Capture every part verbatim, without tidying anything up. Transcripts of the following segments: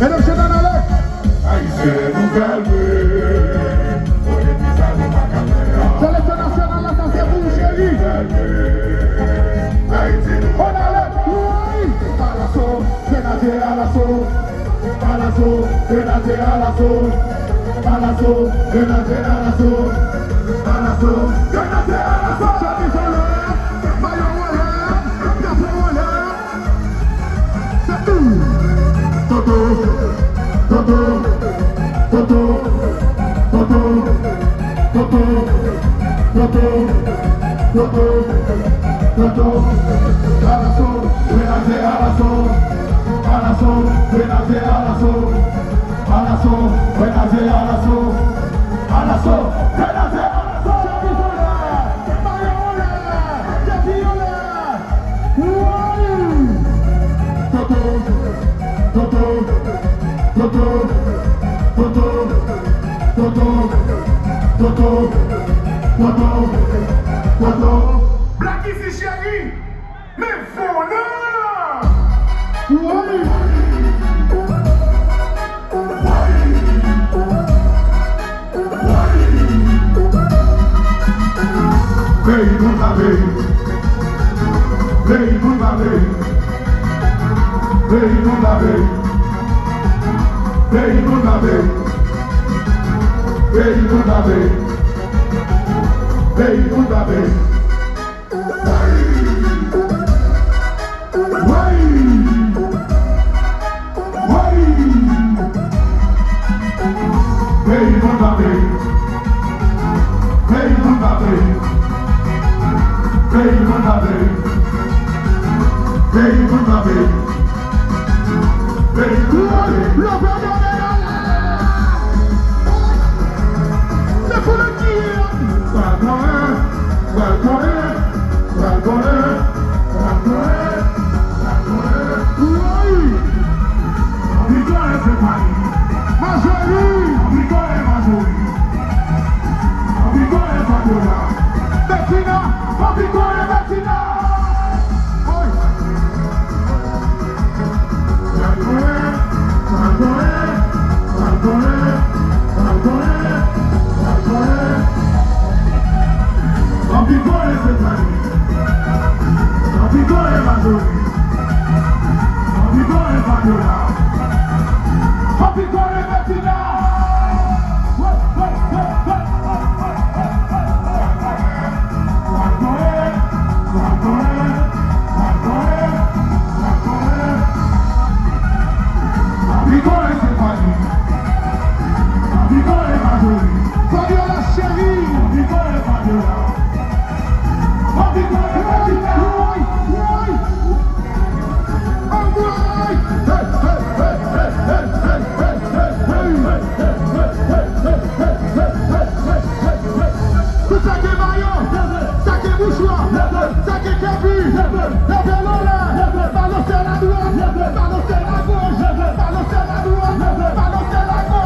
Mesdames, messieurs, dans la loge. Seleksyon nasyonal la, sa se pou ou, cheri. On a le, wi. Alaso, grenadye, alaso. Alaso, grenadye, alaso. Alaso, grenadye, alaso. Alaso, grenadye, alaso. Chemiz anlè, mayo anlè, drapo anlè. Se ou. Toto, toto, toto, toto. Alaso, grenadye, alaso. Alaso, grenadye, alaso. Alaso, grenadye, alaso. Alaso, grenadye, alaso. Chemiz anlè, mayo anlè, drapo anlè. Woy! Toto, toto, toto, toto. Black Easy cheri, men vòlè! Woy! Peyi nou ta peyi. Peyi nou ta peyi. Peyi nou ta peyi. Peyi nou ta peyi. Peyi nou ta peyi. Peyi nou ta peyi. Woy! Woy! Peyi nou ta peyi. Peyi nou ta peyi. Peyi nou ta peyi. Peyi nou ta peyi. Peyi nou ta peyi. Leve men w anlè. Se pou nou ki. Pral konnen, pral konnen, pral konnen, pral konnen, pral konnen. Woy! Anpi konnen se pa li. Majori! Anpi konnen Majori. Anpi konnen Fabiola. Betina! Anpi konnen Betina! Woy! Anpi konnen se pa li. Anpi konnen Majori. Anpi konnen Fabiola. Anpi konnen Betina. Anpi konnen se pa li. Anpi konnen Majori. Fabiola cheri. Anpi konnen Fabiola. Anpi konnen Fabiola. Woy, woy. Anmwey. Hey, hey, hey. Tout sa gen mayo, sa gen mouchwa, sa gen kepi, leve l anlè, balanse l adwat, balanse l agoch, balanse l adwat, balanse l agoch.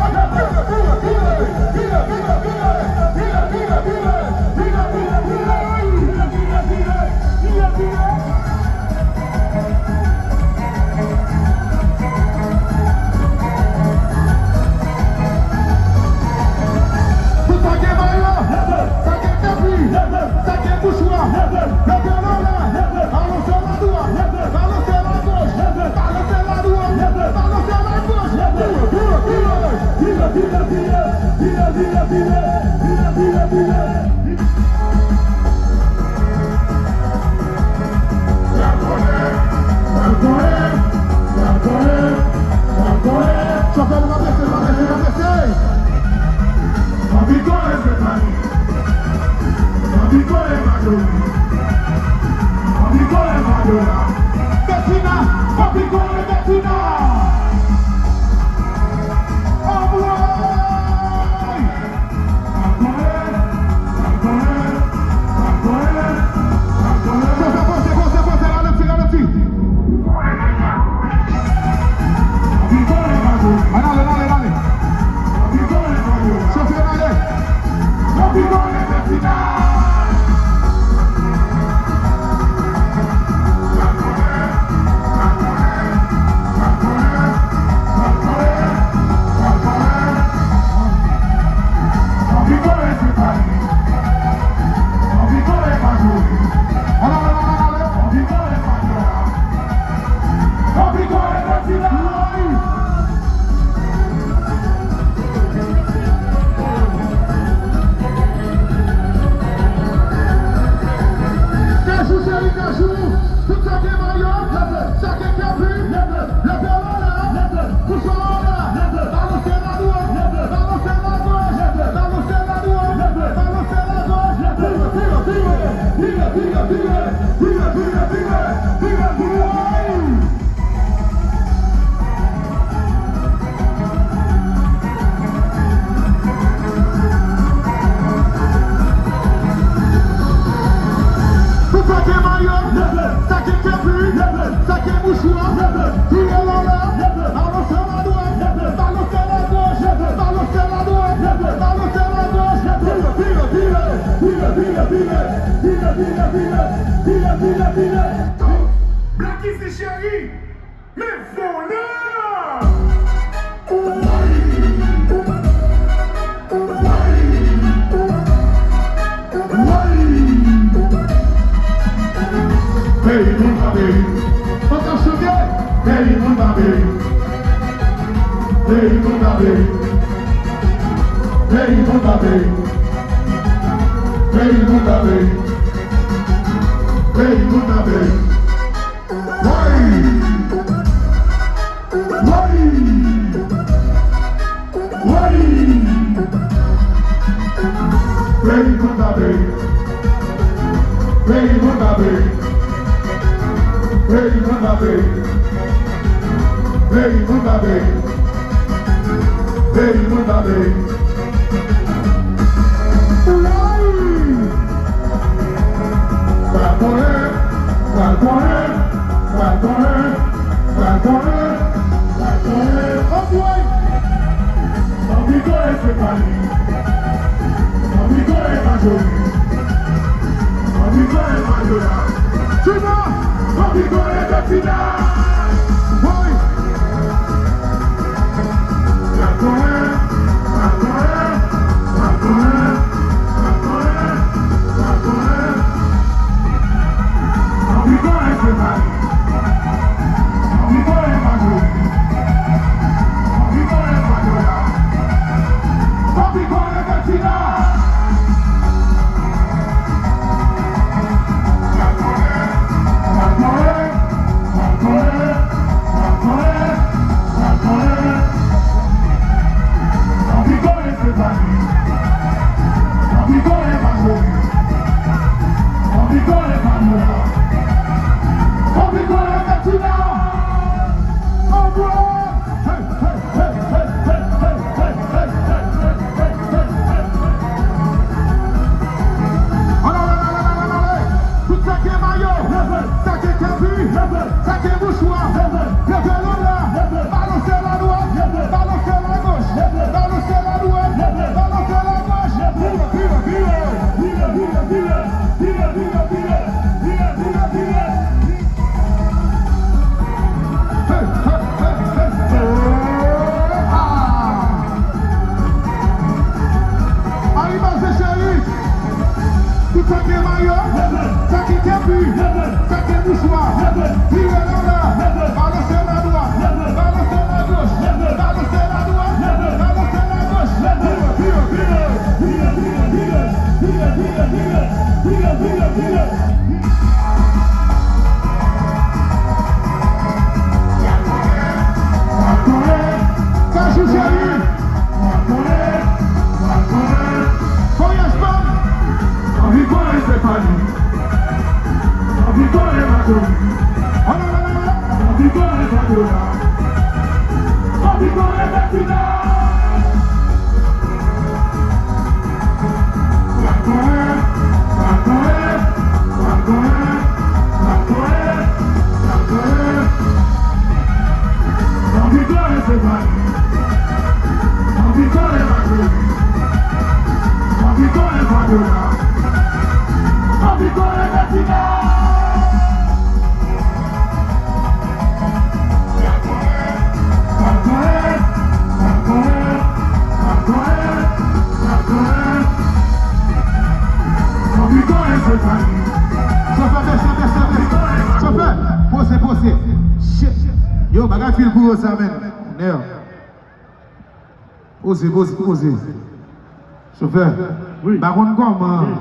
Pou sa gen mayo, sa gen kepi, sa gen mouchwa, leve l anlè, balanse l adwat, balanse l agoch, balanse l adwat. Anpi kole Mayola. Betina, anpi kole Betina. Anmwey! Poze, poze, poze, poze, ralanti, ralanti. Ann ale, ann ale, ann ale. Chofé, ann ale. Kajou, cheri, kajou. Tout sa gen mayo, sa gen kepi, leve yo anlè, mouchwa anlè, balanse la dwòt, balanse la goch, balanse la dwòt, balanse la goch, vire, vire, vire, vire, vire, vire. Pou sa gen mayo, sa gen kepi, sa gen mouchwa, vire yo anlè, balanse la dwòt, balanse la goch, balanse la dwòt, balanse la goch, vire, vire, vire, vire, vire, vire. Black Easy cheri, men vòlè a! Peyi moun pa peyi. Fòk ap chante. Peyi moun pa peyi. Peyi moun pa peyi. Peyi moun pa peyi. Peyi moun pa peyi. Peyi moun pa peyi. Woy! Woy! Woy! Peyi moun pa peyi. Peyi moun pa peyi. Peyi moun pa peyi. Peyi moun pa peyi. Peyi moun pa peyi. Woy! Pral konnen, pral konnen, pral konnen, pral konnen, pral konnen. Anmwey! Anpi kole Stefani. Anpi kole Majori. Anpi kole Mayola. Tina! Anpi kole Betina. Woy! Ann ale, ann ale, ann ale, ann ale. Tout sa gen mayo, sa gen kepi, sa gen mouchwa, leve yo anlè, balanse la dwat, balanse la goch, balanse la dwat, balanse la goch, vire, vire, vire. Hey, hey, hey, hey, hey. Ah! Arimaze cheri. Tout sa gen mayo, sa gen kepi, sa gen mouchwa, vire yo anlè, balanse la dwat, balanse la goch, balanse la dwat, balanse la goch, vire, vire, vire. Kajou cheri. Voyage man. Anpi kole Stefani. Chofè, bese, bese, bese. Chofè, poze, poze. Shit. Yo, bagay fil pou yo sa, menn. Nèg. Poze, poze, poze. Chofè, wi, m pa konn kòman.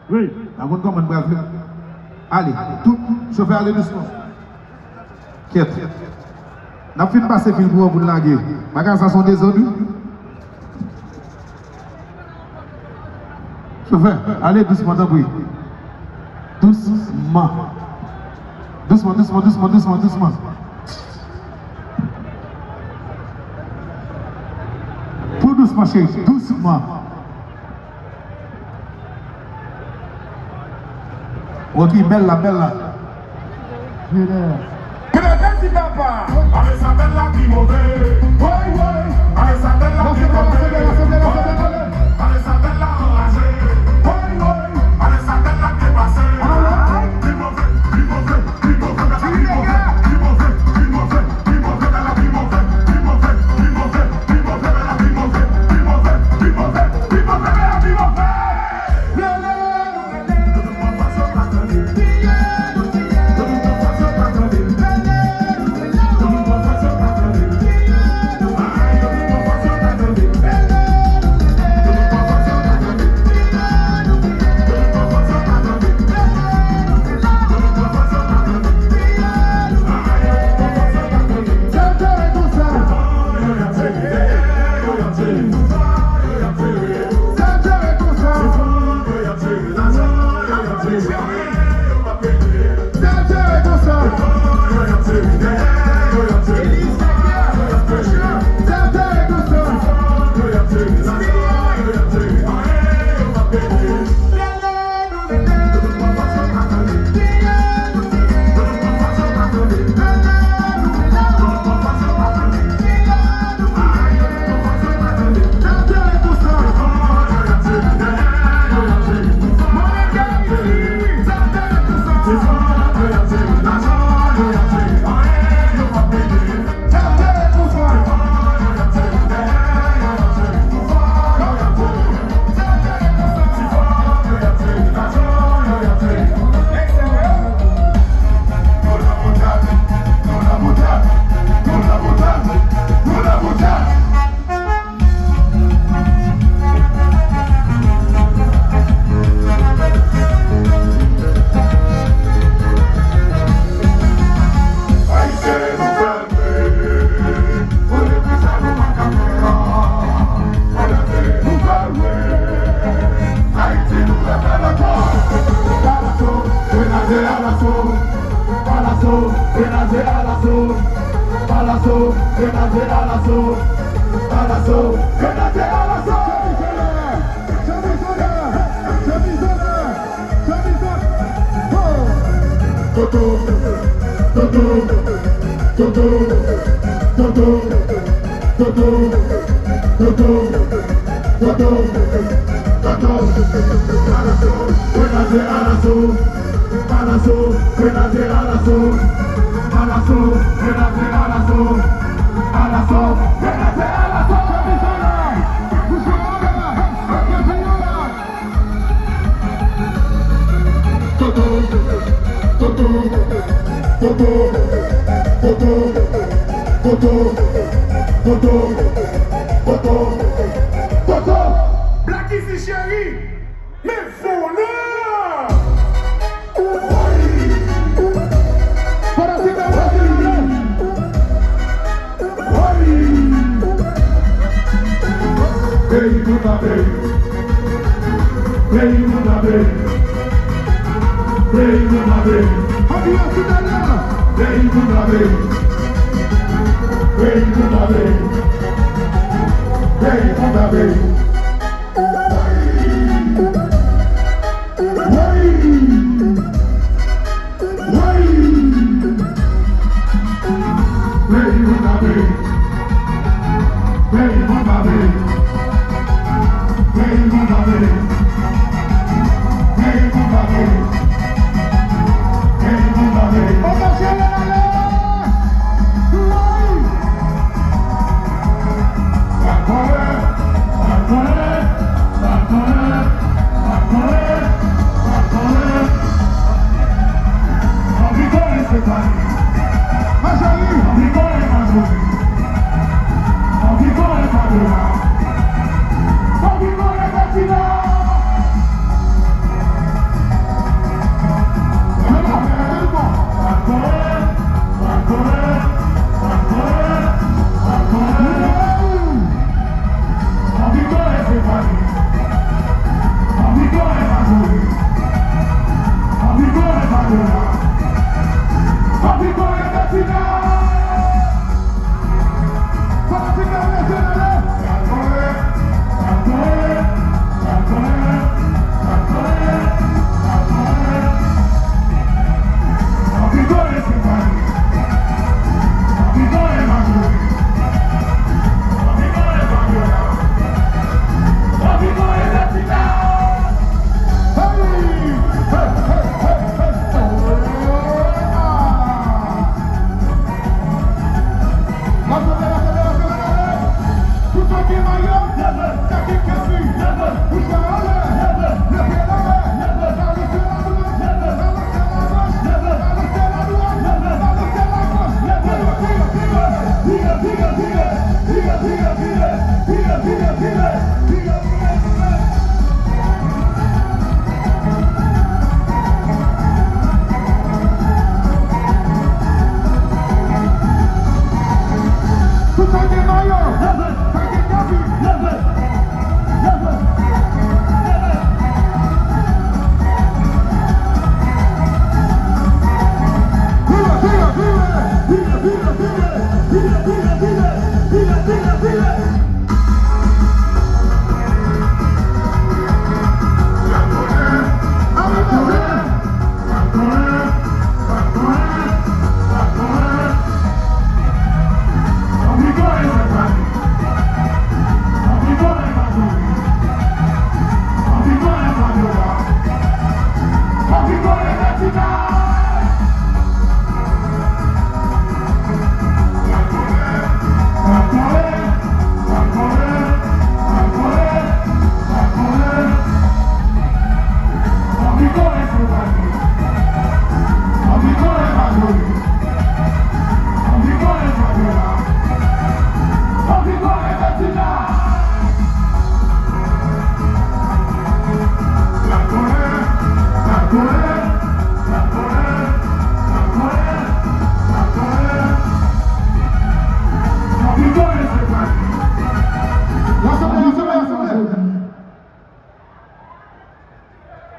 Wi. Wi. M pa konn kòman n pral fè. Ale, tout, chofè, ale dousman. Kyèt. N ap fin pase fil pou yo pou n lage. Bagay sa se yon dezòd, wi. Chofè, ale dousman, tanpri. Dousman. Dousman, dousman, dousman, dousman, dousman. Pou dousman, cheri, dousman. Ok, bèl la, bèl la. Vini dèyè. Grande ti papa. Ale sa bèl la pi move. Woy, woy. Ale sa bèl la pi move. Woy, woy. Ale sa bèl la anraje. Woy, woy. Ale sa bèl la depase. Pi move, pi move, pi move, pi move, pi move, pi move. Black Easy cheri, men vòlè! Peyi moun nan peyi. Peyi moun nan peyi. Peyi moun nan peyi. Peyi konn pa peyi. Peyi konn pa peyi. Peyi konn pa peyi. Woy! Woy! Woy! Peyi konn pa peyi. Peyi konn pa peyi. Peyi konn pa peyi. Peyi konn pa peyi. Peyi konn pa peyi. Papa Chèlè ale! Woy!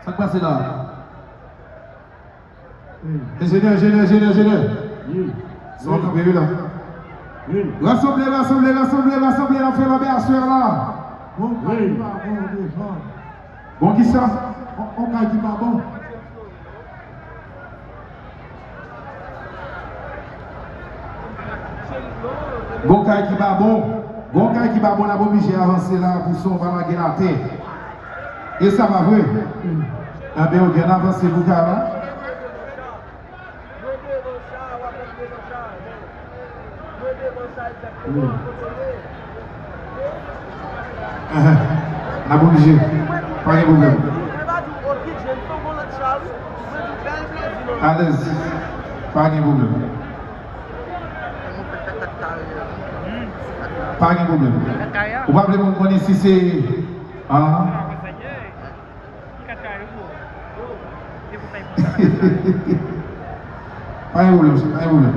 Sa k pase la? Enjenyè, enjenyè, enjenyè, enjenyè. Sa w kanpe wi la. Rasanble, rasanble, rasanble, rasanble, n ap fè lanmè aswè a la. Bon kay ki pa bon devan. Bon kisa? On, on kay ki pa bon. Gon kay ki pa bon. Gon kay ki pa bon, n ap oblije avanse la pou son pa lage l atè. E sa pa vre? Enben, oke, n avanse pou kay la. Enhen. N ap oblije. Pa gen pwoblèm. Alèz. Pa gen pwoblèm. Pa gen pwoblèm. Ou pa vle moun konnen si se, ah. Pa gen pwoblèm, pa gen pwoblèm.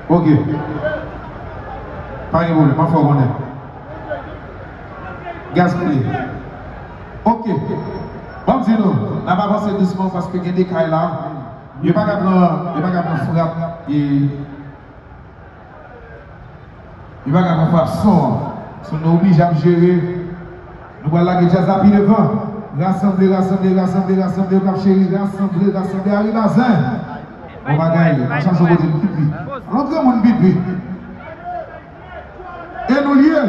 Oke. Pa gen pwoblèm, m ap fè w konnen. Gaspye. Oke. Ban m di nou, n ap avanse dousman paske gen de kay la. Yo pa ka pran, yo pa ka pran frap, e, yo pa ka pran frap son an. So, nou oblije ap jere. Nou pral lage djaz la pi devan. Rasanble, rasanble, rasanble, rasanble, yo k ap cheri, rasanble, rasanble, Ari Bazin. Bon bagay, n ap chache yon kote pipi. Yon granmoun pipi. E nou l ye.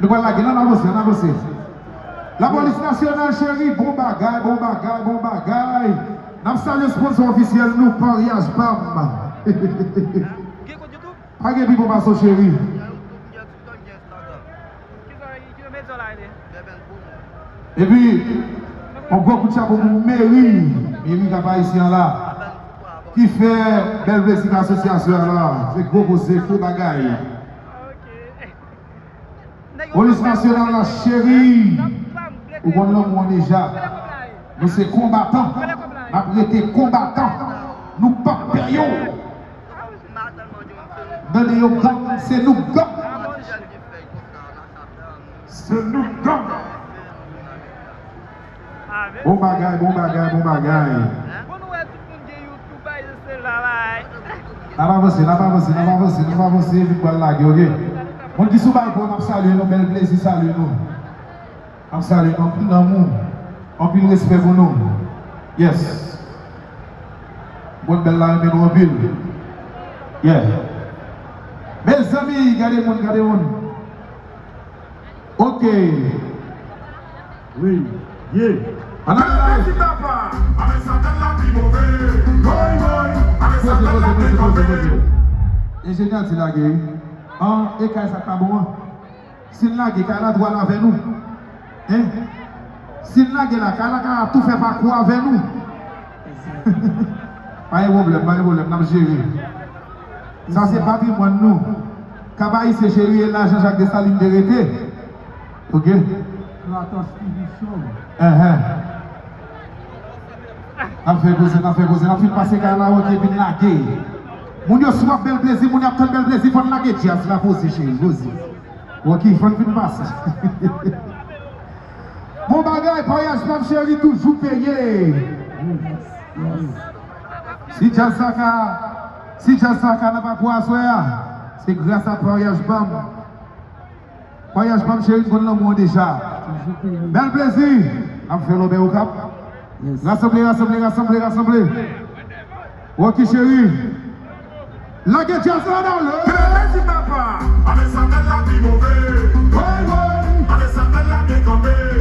Nou pral lage, n ap avanse, n ap avanse. Lapolis Nasyonal cheri, bon bagay, bon bagay, bon bagay. N ap salye sponsor ofisyèl nou, Paryaj Pam. Pa gen pi bon pase w, cheri. Epi, yon gwo kout chapo pou Meri, Meri Kap Ayisyen an la, ki fè bèl plezi nan asosyasyon an la. Se gwo koze, gwo bagay. Polis Nasyonal la, cheri, ou konn lanmou an deja. Nou se konbatan, n ap rete konbatan. Nou p ap pè yo. Tande yo gang, se nou gang. Se nou gang. Bon bagay, bon bagay, bon bagay. N ap avanse, n ap avanse, n ap avanse, n ap avanse, vin pral lage, oke? Moun ki sou balkon, n ap salye nou, bèl plezi salye nou. N ap salye nou, anpil lanmou, anpil respè pou nou. Yes. Moun bèl la renmen nou anpil. Yeah. Mezanmi, gade moun, gade moun. Ok. Wi. Yeah. Ann ale la. Ti papa, ale sa bèl la pi move. Woy, woy, ale sa bèl la pi move. Enjenyè di lage. An, e kay sa k pa bon an. Si n lage kay la, tou al avè nou. Hein? Si n lage la, kay la ka tou fè pakou avè nou. Pa gen pwoblèm, pa gen pwoblèm, n ap jere. Sa se patrimwàn nou. Kap Ayisyen cheri, e la Jean Jacques Dessalines te rete. Ok? Kratos T V Show. Enhen. N ap fè koze, n ap fè koze, n ap fin pase kay la, ok, vin lage. Moun yo swaf bèl plezi, moun y ap tann bèl plezi, fò n lage djaz la, poze cheri, poze. Ok, fò n fin pase. Bon bagay, Paryaj Pam cheri toujou peye. Si djaz sa ka, si djaz sa ka nan pakou aswè a, se gras a Paryaj Pam. Paryaj Pam cheri, m konn lanmou an deja. Bèl plezi. N ap fè lòbèy Okap. Rasanble, rasanble, rasanble, rasanble. Wòki cheri. Lage djaz la nan lè. Plezi papa. Ale sa bèl la pi move. Woy, woy. Ale sa bèl la pi kanpe.